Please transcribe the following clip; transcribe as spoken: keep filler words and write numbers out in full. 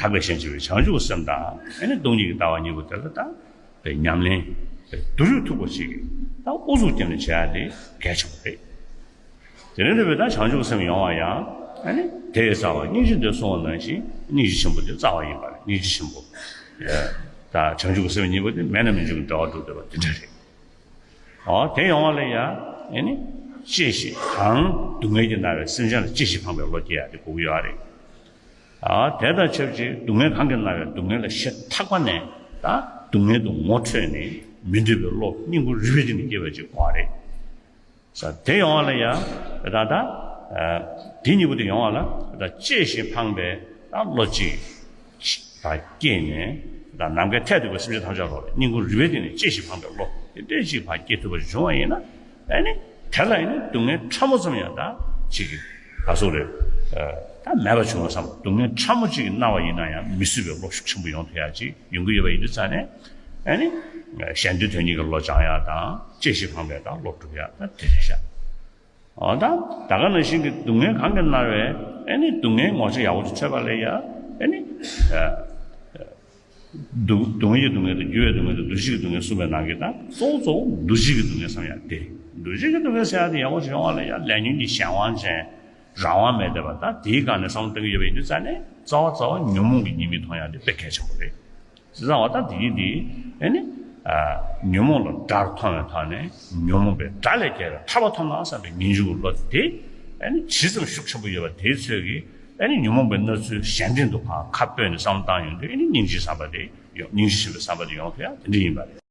དག་པའི་ཞེན་བྱེད་པའི་བྱང་ཆུབ་སེམས་དང་ཨ་ནི་སྟོང་ཉིད་ཀྱི་ལྟ་བ་གཉིས་པོ་དེ་ལ་ད་ཉམས་ལེན་བསྡུ་རུབ་ཐུབ་པ་ཞིག་ད་ཨུ་ཚུགས་བརྒྱབ་ནས་བྱེད་ཡ་དེ་གལ་ཆེན་པོ་རེད། དེ་ནས་འདོད་པའི་ད་བྱང་ཆུབ་སེམས་ཡོང་བ་ཡང་ཨ་ནི་དེ་ཡི་རྩ་བ་སྙིང་རྗེ་འདོད་གསུངས་པ་ནང་བཞིན་སྙིང་རྗེ་ཆེན་པོ་དེ་རྩ་བ་ཡིན་པ་རེད། སྙིང་རྗེ་ཆེན་པོ་ད་བྱང་ཆུབ་སེམས་གཉིས་པོ་དེ་མེད་ན་མི་འབྱུང་གི་འབྲེལ་བ་གྲུབ་འདོད་པ་དེ་འདྲ་རེད། ཨོ་དེ་ཡོང་བ་ལ་ཡ་ཨ་ནི་བཅད་ཤེས་གང་སྡུག་བསྔལ་གྱིས་མནར་བའི་སེམས་ཅན་ལ་བཅད་ཤེས་འཕངས་པའི་བློ་སྐྱེ་ཡ་དེ་དགོས་ཀྱི་ཡོད་རེད། ཨ་དེ་དང་ཆབས་ཅིག་སྡུག་བསྔལ་གང་གིས་མནར་བའི་སྡུག་བསྔལ་ལ་ཞེ་ཐག་པ་ནས་ད་སྡུག་བསྔལ་དུ་ངོ་འཕྲོད་ནས་མི་འདོད་པའི་བློ་སྙིང་པོ་རུས་པའི་གཏིང་ནས་སྐྱེ་བ་ཅིག་དགོས་པ་རེད། ས་དེ་ཡོང་བ་ལ་ཡ་ད་ད་ཨ་དེ་གཉིས་པོ་དེ་ཡོང་བ་ལ་ད་བཅད་ཤེས་འཕངས་པའི་ད་བློ་གཅིག་ད་སྐྱེས་ནས་ད་ནམ་མཁའི་མཐས་གཏུགས་པའི་སེམས་ཅན་ཐམས་ཅད་ལོག་ལས་སྙིང་པོ་རུས་པའི་གཏིང་ནས་བཅད་ཤེས་འཕངས་པའི་བློ་དེ་འདྲ་ཅིག་ཕར་སྐྱེ་ཐུབ་པ་བྱུང་བ་ཡིན་ན་ཨ་ནི། དེ་ལ་ཡིན་ན་སྡུག་བསྔལ་ཕྲ་མོ་ཙམ་ཡང་ད་ཅིག་གི་ག་སོག་རེད། ད་མེད་པ་བྱུང་བ་བསམ་སྡུག་བསྔལ་ཕྲ་མོ་ཅིག་གི་སྣང་བ་ཡིན་ན་ཡང་མི་བཟོད་པའི་བློ་ཤུགས་ཆེན་པོ་ཡོང་ཐུབ་ཡ་ཅིག་ཡོང་གི་ཡོད་པ་ཡིན་དུས་ཙང་ནས་ཨ་ནི་གཞན་དོན་དོན་གཉེར་གྱི་བློ་སྦྱང་ཡ་དང་བཅད་ཤེས་འཕངས་པའི་ད་བློ་སྒྲུབ་ཡ་ད་དེ་རེད་ཤག་ཨོ་ད་ད་ག་ནང་བཞིན་གྱི་སྡུག་བསྔལ་གང་གིས་མནར་བའི་ཨ་ནི་སྡུག་བསྔལ་ངོ་ཚ་ཡག་པོ་ཅིག་འཕྲོད་པ་ལ་ཡ་ཨ་ནི། སྡུག་སྡུག་བསྔལ་གྱི་སྡུག་བསྔལ་དང་འགྱུར་བའི་སྡུག་བསྔལ་དང་འདུ་ཤེས་ཀྱི་སྡུག་བསྔལ་གསུངས་པའི་ནང་གི་ད་གཙོ་བོ་གཙོ་བོ་འདུ་བྱེད་ཀྱི་སྡུག་བསྔལ་བསམ་ཡ་དེ་རེད། འདུ་བྱེད་ཀྱི་སྡུག་བསྔལ་ཟེར་ཡ་དེ་ཡག་པོ་ཞིག་ཡོང་བ་ལ་ཡ་ལས་ཉོན་གྱི་གཞན་དབང་ཅན་རང་དབང་མེད་བསྡད་པ་ད་དེའི་སྒང་ནས་བསམ་བློ་གཏང་གི་ཡོད་པ་ཡིན་དུས་ཙང་ནས་རྩ་བ་རྩ་བ་ཉོན་མོངས་ཀྱི་ཉེས་དམིགས་མཐོང་ཡ་དེ་དཔེ་གལ་ཆེན་པོ་རེད། བྱས་ཙང་བ་ད་དེ་ཡིན་དེ་ཨ་ནི་ཉོན་མོངས་ལ་དགྲར་མཐོང་བའི་ཐོག་ནས་ཉོན་མོངས་པའི་དགྲ་ལས་རྒྱལ་བའི་ཐར་པ་ཐོབ་ན་བསམ་པའི་ངེས་འབྱུང་གི་བློ་དེ་ཨ་ནི་ཇི་ཙམ་ཤུགས་ཆེན་པོ་ཡོད་པ་དེའི་ཚོད་ཀྱིས། ཨ་ནི་ཉོན་མོངས་པའི་མནར་ཚུལ་གཞན་དོན་དུ་ཕར་ཁ་སྤོས་ནས་བསམ་བློ་བཏང་ཡོང་དུས་ཨ་ནི་སྙིང་རྗེ་བསམ་པ་དེ་ཡོང་སྙིང་རྗེ་ཆེན་པོའི་བསམ་པ་དེ་ཡོང་ཐུབ་ཡ་དེ་འདྲ་ཡིན་པ་རེད།